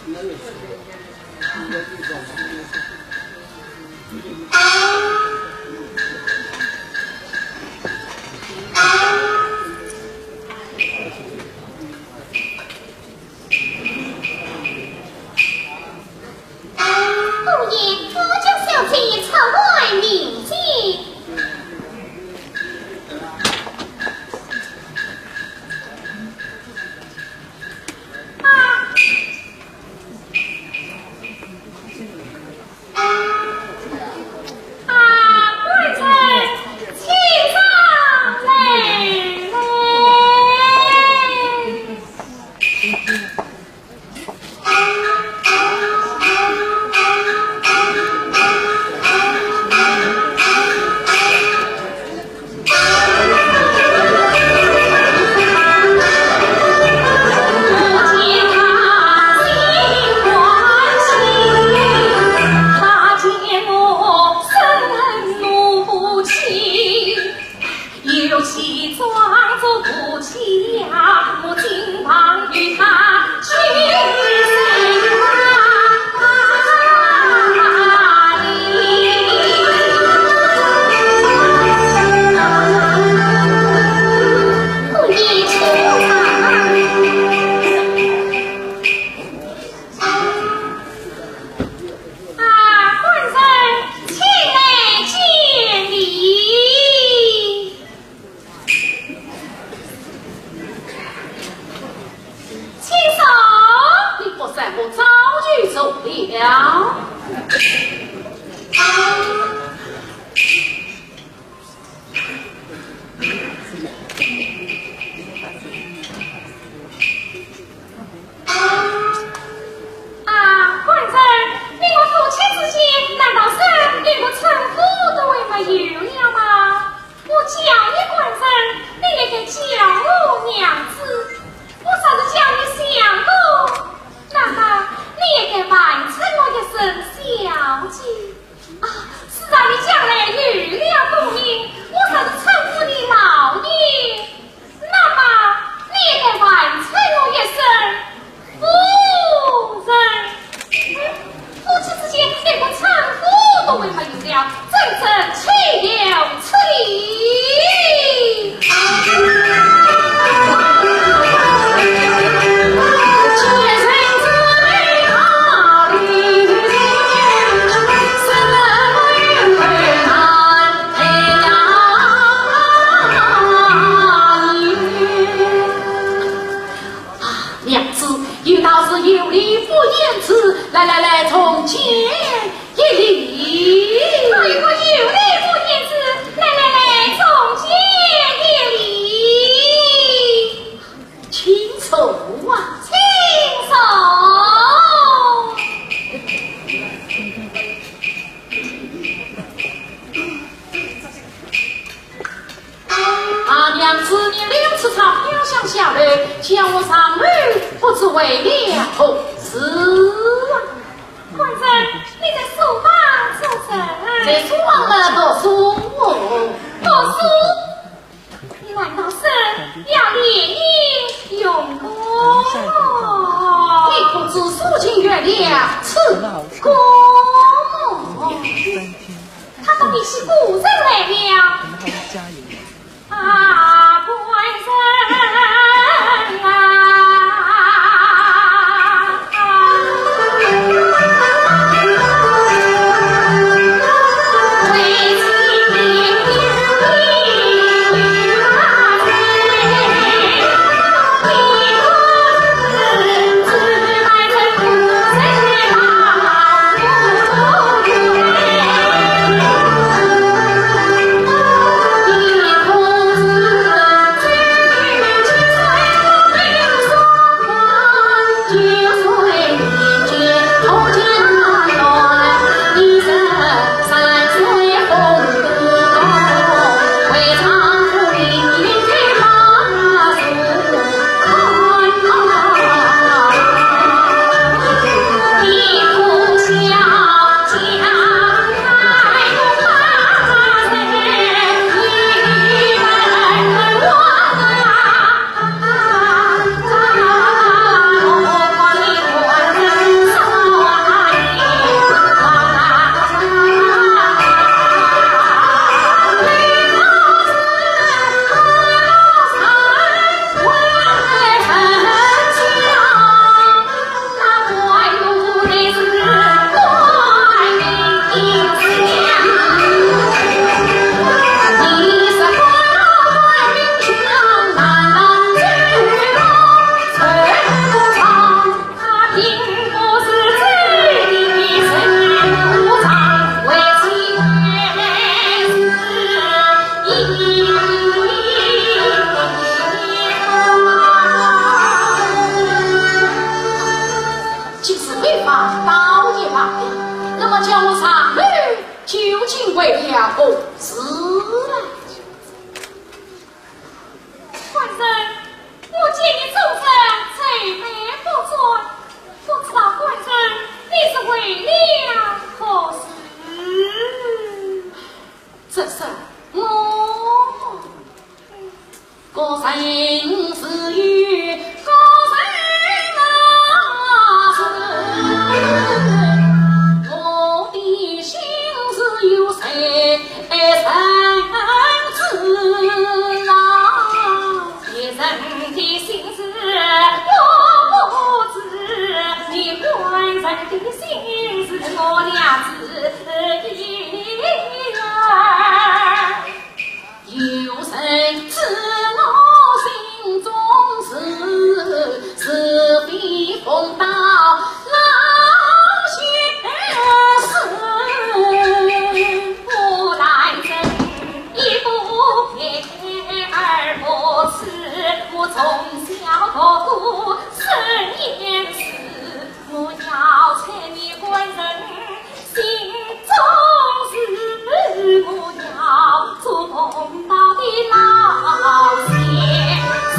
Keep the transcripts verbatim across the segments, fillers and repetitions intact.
姑爷，我家小姐出外迎接。啊，啊，官人，请上来，来。 啊，官人，请来见礼。请坐。你不在，我早就坐了。啊，官人，你我夫妻之间，难道是连个称呼都还没有了吗？我叫你官人，你也该叫我娘子；我若是叫你相公，难道你也该还称我一声小姐？ 啊，是啊，你将来有了功名，我若是称呼你老爷，那么你也该还称我一声夫人。嗯，夫妻之间连个称呼都还没有了，真正岂有此理！ 啊，娘子，有道是有礼不言迟，来来来，重见一礼。哎，我有礼不言迟，来来来，重见一礼。请坐啊。请坐。 啊，娘子，你领此钞票向下来，叫我上楼，不知为了何事啊？官人，你在书房做甚？在书房里读书。读书？你难道是要练武用功？你可知苏秦有两次功？ 他到底是故人来了。啊，官人啊！啊，倒也罢了，那么叫我上楼究竟为了何事啊？官人，我见你终日愁眉不展，不知道官人你是为了何事？这是我 个人自有个人那事，我的心事有谁人知啊？别人的心事我不知，你官人的心事我了知。 有谁知我心中事，是非奉到老先生。我兰贞一不言二不词，我从小读书深言书，我要猜你官人 心中事，我要做公道的老先生。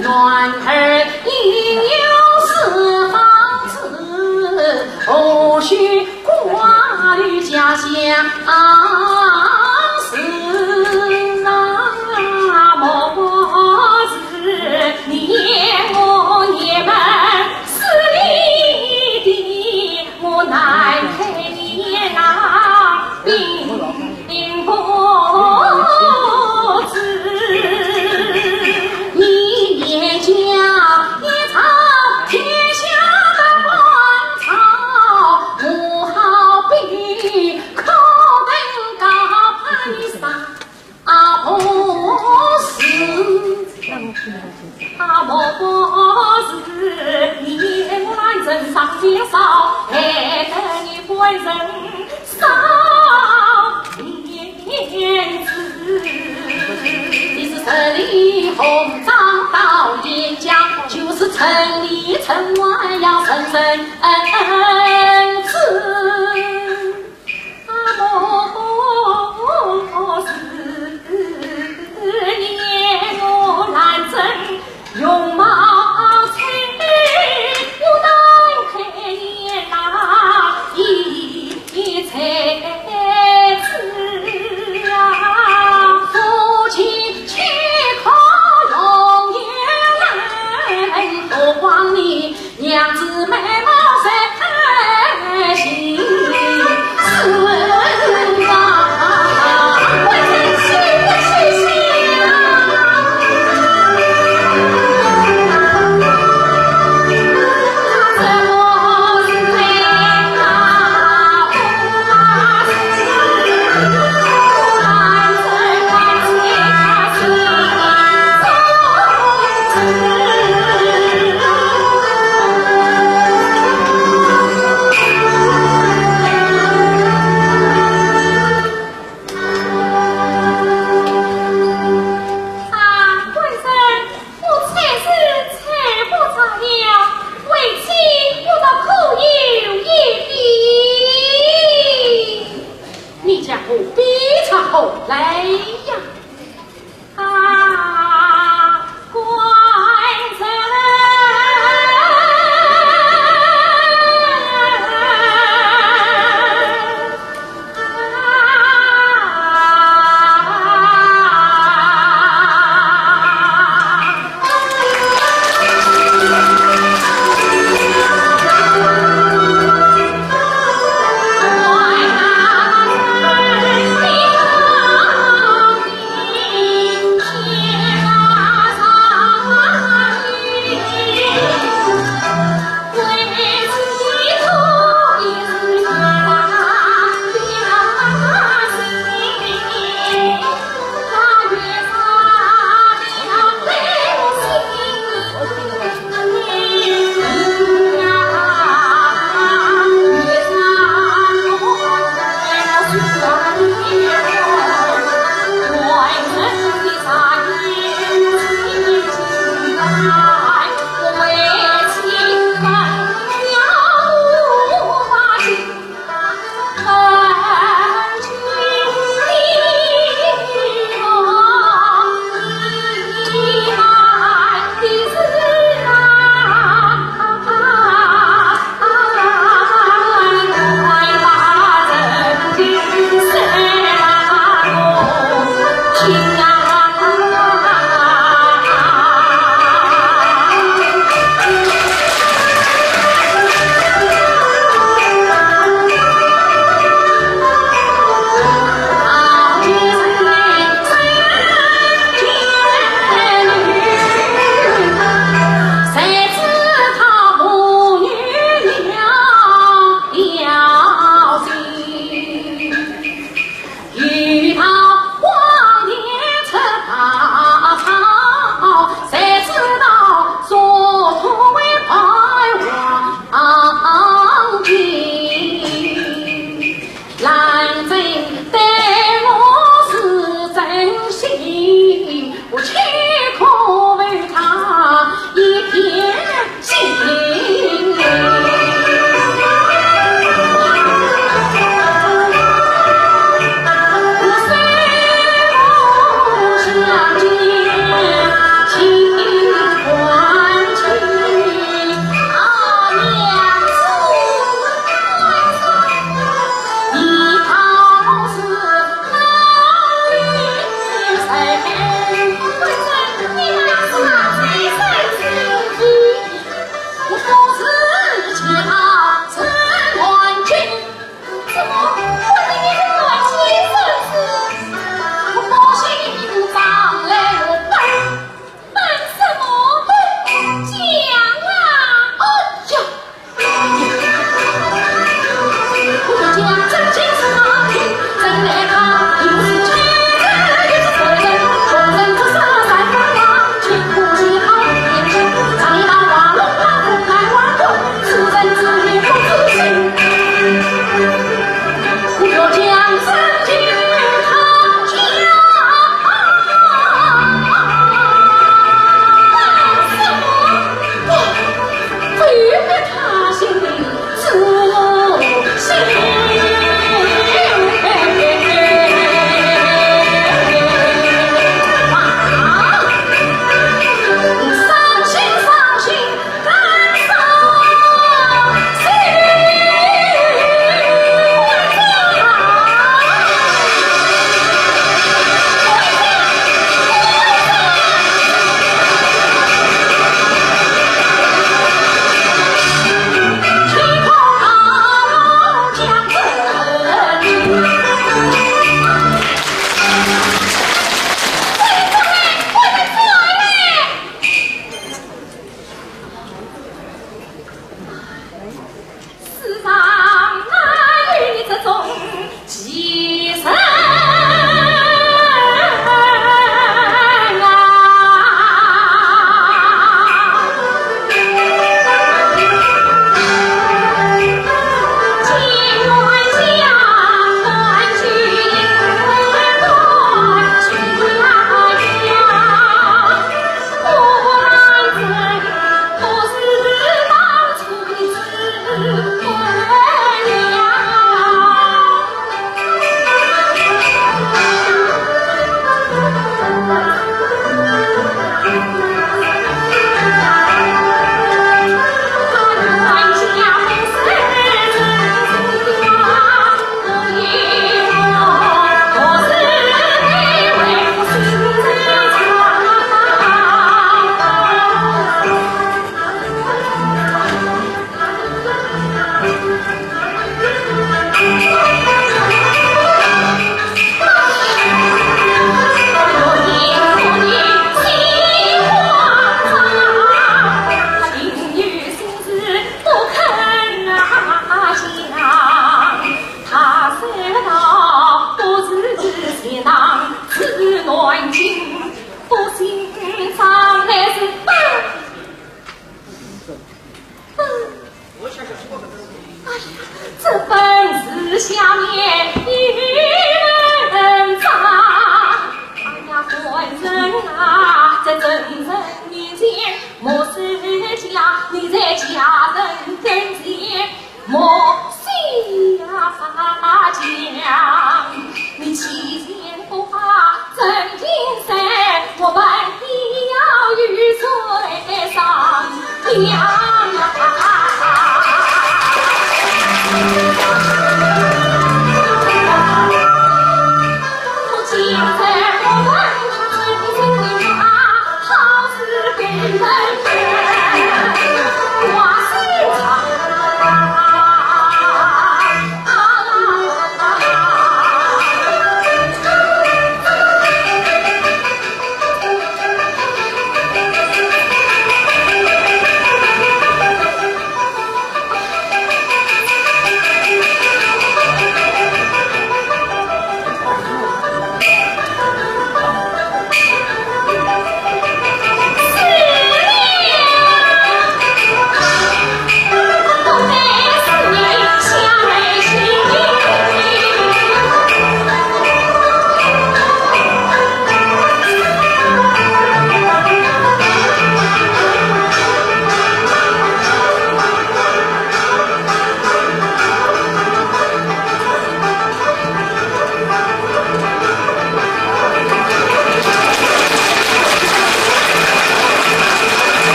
男儿应有四方志，何须挂虑家乡事啊？莫不是你念我年迈势利的，我难配你那兵 并不知。你年家一朝天下的官朝，我好比可等高攀上啊，不是。 啊，莫不是你兰贞上前少，害得你官人少面子。你是十里红妆到鄢家，就是城里城外要人人知。 啊，官人，我猜是猜不着了，为妻不知可有一计。你家何必出口来呀？